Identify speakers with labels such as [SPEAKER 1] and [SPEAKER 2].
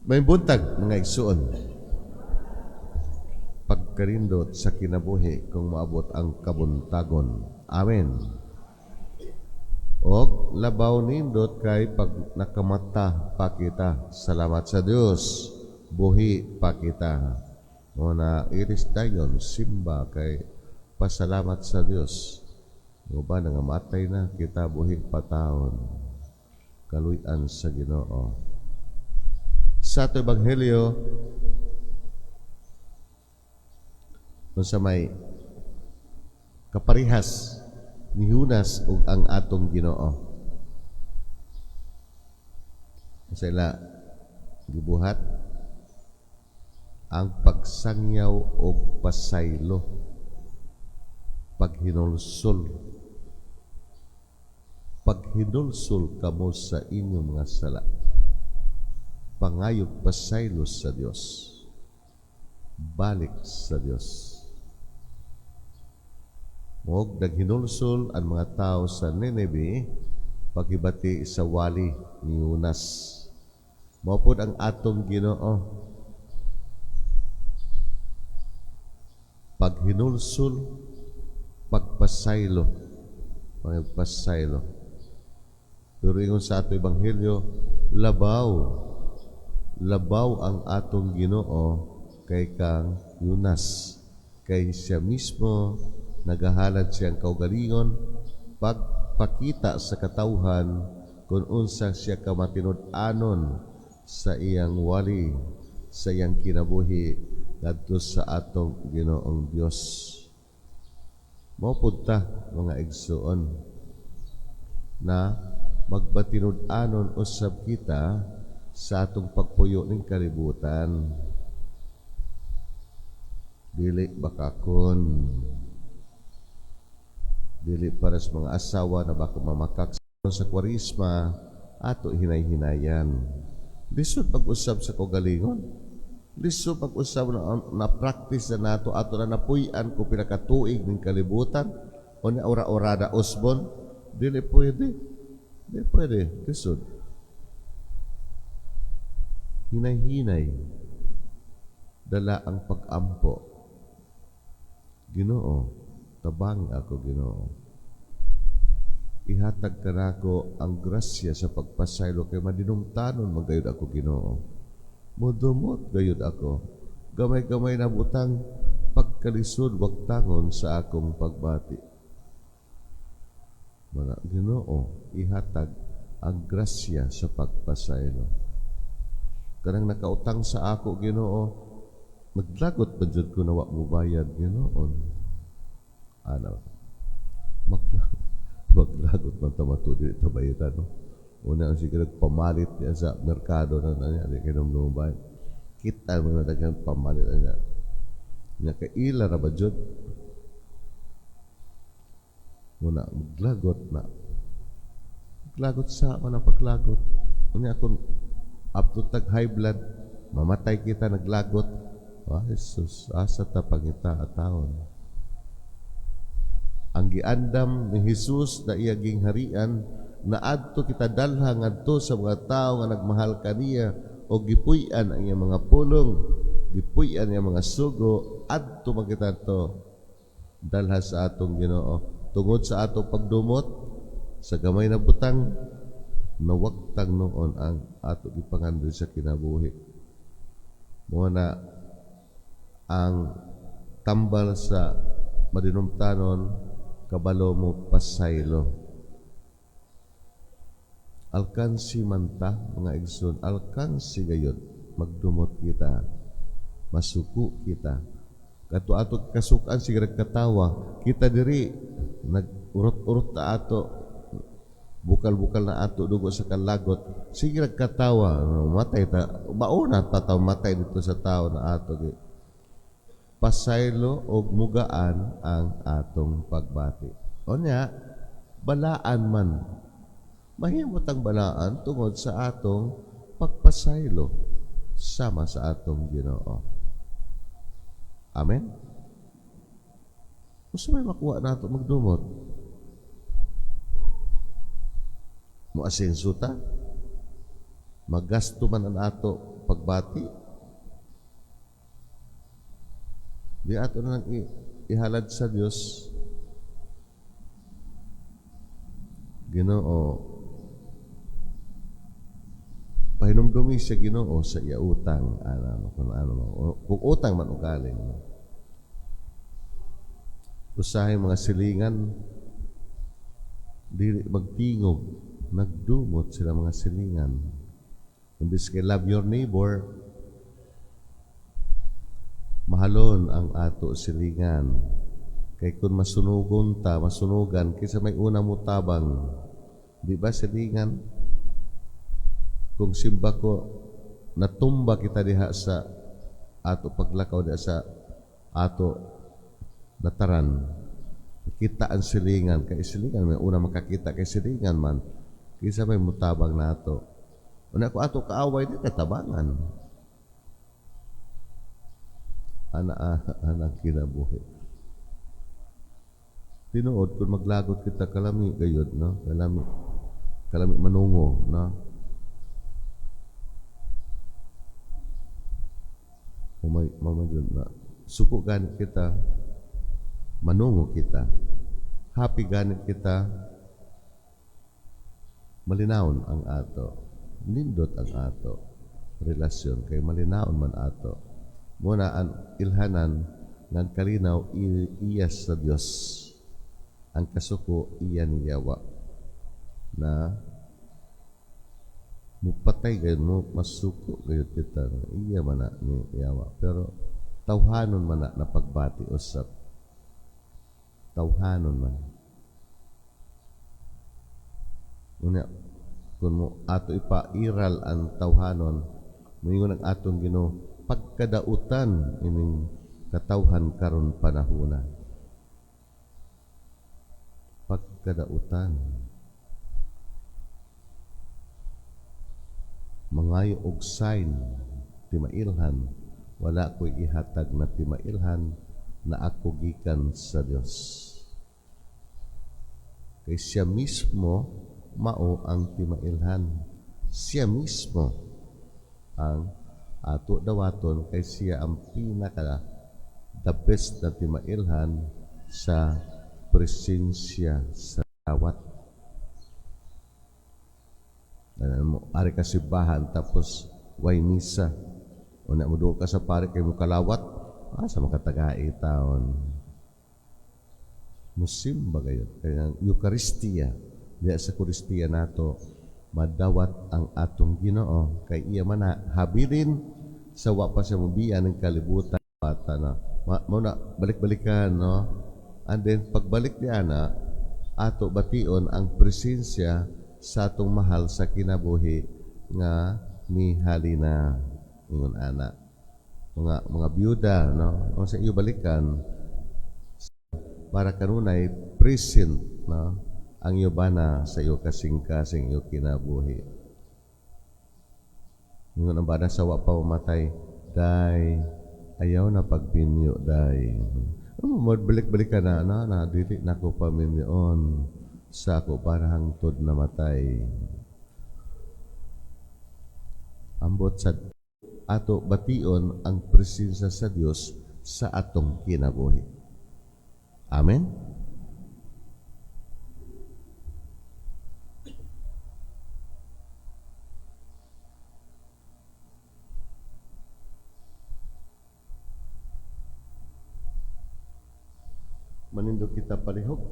[SPEAKER 1] Maayong buntag, mga igsuon. Pagkarindot sa kinabuhi kung maabot ang kabuntagon. Amen. Og labaw nindot kay pag nakamata pa kita. Salamat sa Dios. Buhi pa kita. O na iris dayon simba kay pasalamat sa Dios. O ba nangamatay na kita, buhi pa taon. Kaluy-an sa Ginoo. Sa ato ebanghelyo, unsa may kaparihas ni Junas ug ang atong Ginoo? Sa ila gibuhat ang pagsangyaw og pasaylo, paghinulsol. "Paghinulsol kamo sa inyong mga sala. Pangayog pasaylo sa Dios. Balik sa Dios." Mog naghinulsol ang mga tao sa Nineveh pagkibati sa wali ni Jonas. Mao pod ang atong Ginoo. Paghinulsol, pagpasaylo, pagpasaylo. Pero ingon sa ato ebanghelyo, labaw labaw ang atong Ginoo kay kang Jonas, kay siya mismo nagahalad siyang kaugalingon pagpakita sa katawhan kung unsa siya kamatinud-anon sa iyang wali, sa iyang kinabuhi ngadto sa atong Ginoong Dios. Mao pud ta, mga igsuon, na magmatinud-anon usab kita sa atong pagpuyo ning kalibutan. Dili bakakon. Dili para sa mga asawa na baka mamakak sa Kwaresma, ato hinay-hinayan. Lisod pag-usab sa kaugalingon. Lisod pag-usab na practice na nato, ato na napuy-an kung pila ka tuig ning kalibutan o ni ora-orada usbon. Dili pwede. Dili pwede. Lisod. Hinay-hinay dala ang pag-ampo. "Ginoo, tabangi ako, Ginoo. Ihatag kanako ang grasya sa pagpasaylo kay madinumtanon man gayud ako, Ginoo. Mudumot gayud ako. Gamay-gamay na butang pagkalisod wagtangon sa akong pagbati." Mana, Ginoo, ihatag ang grasya sa pagpasaylo. Kanang nakautang sa ako, Ginoo, maglagot pa jud ko na wa mo bayad, Ginoo. Ano? Maglagot man ta matud, dili ta bayaran, no? Una ang sige nagpamalit niya sa merkado na niya, di kayo bayad. Kita mo na daghang pamalit niya. Nya kaila ra ba jud? Muna maglagot na. Maglagot sa man ang paglagot. Unya akong up to tag high blood, mamatay kita naglagot. Ah, Jesus, asa ta pangita taon? Ang giandam ni Jesus na iya gingharian na adto kita dalha ngadto sa mga tao nga nagmahal kaniya o gipuy-an ang iyang mga pulong, gipuy-an ang iyang mga sugo, adto man kita to dalha sa atong Ginoo. Tungod sa atong pagdumot sa gamay na butang, nawagtang noon ang ato gipangandoy sa kinabuhi. Mao na ang tambal sa madinumtanon, kabalo mo pasaylo. Alkansi man ta, mga igsoon, alkansi gayud magdumot kita, masuko kita. Kato ato kasukan sige katawa, kita diri nag-urot-urot na ato, bukal-bukal na ato dugo sa kalagot, sige katawa, matay ta, mauna ta ta matay dito sa tao na ato. Pasaylo og mugaan ang atong pagbati. Onya, balaan man. Mahimot ang balaan tungod sa atong pagpasaylo sama sa atong Ginoo. Amen? Unsa may makuha nato magdumot? Mo asenso ta? Magasto man ang ato. pagbati. Di ato na lang ihalad sa Dios. Ginoo, pahinumdumi sa Ginoo sa iya utang, ano, kung ano, kung utang man ugaling. Usahay mga silingan, dili magtingog, nagdumot sila mga silingan. Imbis kay love your neighbor, mahalon ang ato silingan. Kay kung masunugon ta, masunugan, kaysa may una mo tabang, di ba silingan? Kung simba ko, natumba kita diha sa ato paglakaw diha sa ato nataran, kita ang silingan, kay silingan may una makakita kay silingan man, kaysa may mutabang nato. Una ko ato kaaway di katabangan. Ana ana kinabuhi. Tinuod kung maglagot kita kalami gayud, no? Kalami kalami manungo, no? Umay mamayod na suko ganit kita, manungo kita. Happy ganit kita, malinawon ang ato. Nindot ang ato relasyon kay malinawon man ato. Muna ang ilhanan ng kalinaw iya sa Dios. Ang kasuko iya ni Yawa na mupatay gayon mo masuko gayon kita, iya man na ni Yawa, pero tawhanon man na pagbati usab, tawhanon man. Unya kung mo ato ipairal ang tawhanon, moingon ang atong Ginoo, pagkadautan ining katawhan karon panahona. Pagkadautan. Mangayo og sign timailhan, wala ko'y ihatag na timailhan na ako gikan sa Dios. Kay siya mismo mao ang timailhan. Siya mismo ang ato dawaton kay siya ang pinaka the best na timailhan sa presensya sa dawat. Ano mo, ari ka simbahan tapos way misa. Una mo doon ka sa pare kay mo kalawat, sa makatagai taon. Musimba gayon. Kaya ang Eucharistia, diya sa Eucharistia nato, madawat ang atong Ginoo kay iya man na habilin sa wa pa siya mobiya ng kalibutan bata na. Mo na balik-balikan, no? And then pagbalik ni ana, ato bation ang presensya sa atong mahal sa kinabuhi nga mihalina ingon ana. Mga byuda, no? Ang sa iyo balikan para kanunay present, no? Ang iyo bana sa iyo kasing-kasing iyo kinabuhi. Ingon ang bana sa wa pa mamatay, day ayaw na pagbinyo, day. Ano, balik-balik ka na, na, na, dili na ko paminyoon sa ako para hangtod namatay. Ambot sa ato bation ang presensya sa Dios sa atong kinabuhi. Amen? Manindog kita palihog.